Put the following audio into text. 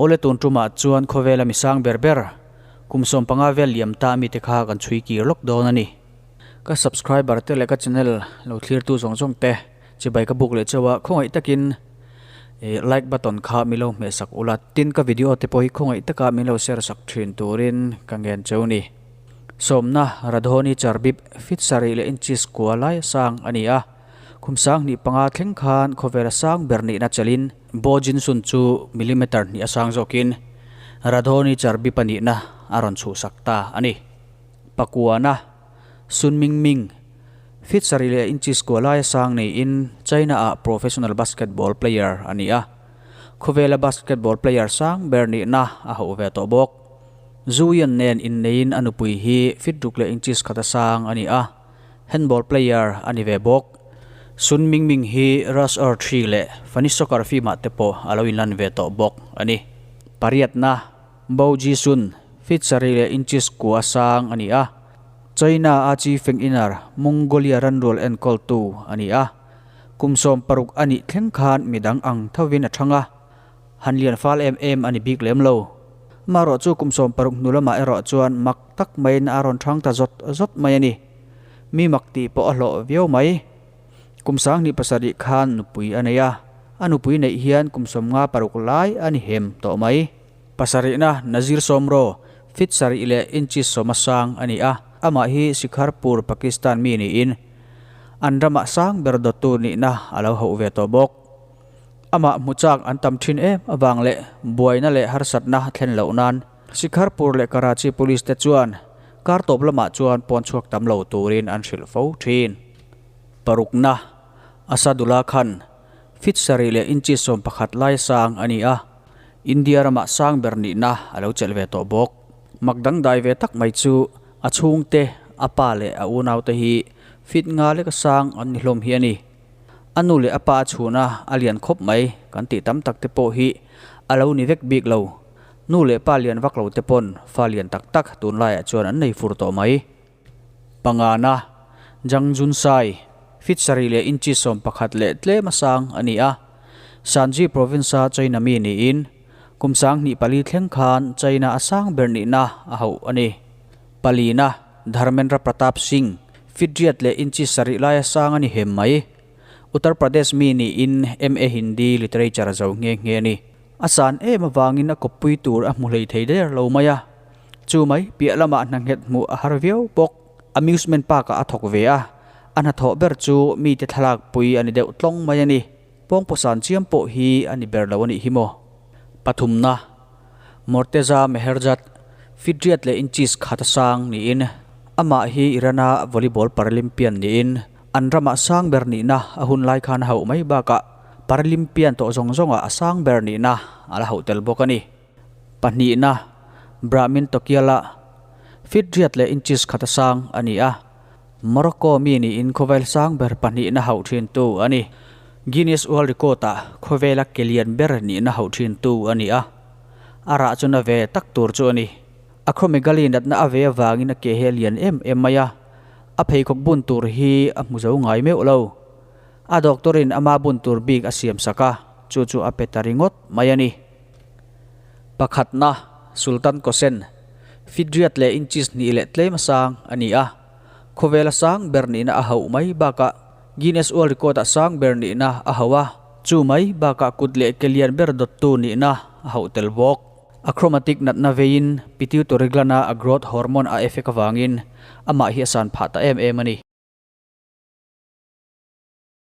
Awle tun tumah chuan khawvela mi sang ber ber kum 15 vel liam ta mi te kha kan chhui kir lawk dawn a ni. Ka subscriber te leh ka channel lo thlir tu zawng zawng te chibai ka buk leh chauh a, khawngaih takin like button kha min lo hmeh sak ula, tin ka video te pawh hi khawngaih taka min lo share sak thin turin ka ngen cheu ni. Sawmna Radhoni Charbip fit sarih leh inches kua lai sang a ni a, kum 2005 thleng khan khawvela sang ber nihna chelin Bo Jinsun chu millimeter hnih a sang zawkin Radhoni Charbip a nihna a rawn chhuhsak ta a ni. Pakuana, Sun Mingming, fit sarih leh inches kua laia sang niin China-ah professional basketball player a ni a, khawvela basketball player sang ber nihna a hauh ve tawh bawk. Zhu Yan nen inneiin a nupui hi fit ruk leh inches khata sang a ni a, handball player a ni ve bawk. Sun Mingming hi Rush Hour 3 leh Funny Soccer film-ah te pawh a lo inlan ve tawh bawk a ni. Pariatna, Bo Ji Sun, fit sarih leh inches kua sang a ni a, China a chi feng inar Mongolia ranrual enkawltu a ni a, kum 16 a nih thleng khan midang ang thovin a thang a, han lian fal em em a ni bik lem lo. Amaherawh chu kum 16 hnu lamah erawh chuan mak tak maiin a rawn thang ta zawt zawt mai a ni. Mi mak tih pawh a hlawh viau mai. Kum 2007 khan nupui a nei a, a nupui neih hian kum 56 lai a ni hem tawh mai. Pasarihna Nazir Somro, fit sarih leh inches sawma sang a ni a, amah hi Sikharpur, Pakistan mi niin an ramah sang ber dawttu nihna a lo hauh ve tawh bawk. Amah hmu chak an tam thin em avang leh buaina leh harsatna thlen loh nan Sikharpur leh Karachi Police te chuan kar tawp lamah chuan pawn chhuak tam lo turin an hrilh fo thin. Parukna Asadullah Khan, fit sarih leh inches 11 lai sang a ni a, India ramah sang ber nihna a lo chelh ve tawh bawk. Mak dangdai ve tak mai chu a chhungte, a pa leh a unaute hi fit nga leka sang an ni hlawm hi a ni. A nu leh a pa a chhuna a lian khawp mai kan tih tam tak te pawh hi a lo ni vek bik lo. Nu leh pa lian vak lo te pawn fa lian tak tak tunlaiah chuan an nei fur tawh mai. Pangana, Zhang Junsai, fit sarih leh inches 11 leh tlem a sang a ni a. Shanxi province-a China mi niin, kum 2004 thleng khan China a sang ber nihna a hauh a ni. Palina, Dharmendra Pratap Singh, fit riat leh inches sarih laia sang a ni hem mai. Uttar Pradesh mi niin MA Hindi Literature zo nghe nghe a ni. A san em avangin a kawppui tur a hmu hlei thei der lo mai a. Chu mai piah lamah hna nghet hmuh a har viau bawk. Amusement park ah a thawk ve a, a hnathawh ber chu mite thlalak pui a ni deuh tlawng mai a ni. Pawngpawsan chiam pawh hi a ni ber lo a nih hi maw. Pathumna, Morteza Meherjat, Fidriat leh inches khat a sang niin amah hi Iran-a volleyball Paralympian niin an ramah sang ber nihna a hun lai khan a hauh mai bakah Paralympian tawh zawng zawngah a sang ber nihna a la hauh tel bawk a ni. Pahnihna, Brahmin Tokiala, fit riat leh inches khata sang a ni a, Morocco mi niin khawvel sang ber pahnihna hauh thintu a ni. Guinness World Record-ah khawvela ke lian ber nihna hauh thintu a ni a, a rah chu na ve tak tur chu a ni. Acromegaly natna a ve avangin a ke hi a lian em em mai a, a pheikhawk bun tur hi a hmu zo ngai meuh lo. A doctor-in ama bun tur bik a siam sak a, chu chu a pe ta ringawt mai a ni. Pakhatna, Sultan Kosen, Fidriat leh inches hnih leh tlem a sang a ni a, khawvela sang ber nihna a hauh mai bakah Guinness World Record-ah sang ber nihna a hauh a, chu mai bakah kut leh ke lian ber dawttu nihna a hauh tel bawk. Achromatic natna veiin pituitary gland-a a growth hormone a effect avangin amah hi a san phah ta em em a ni.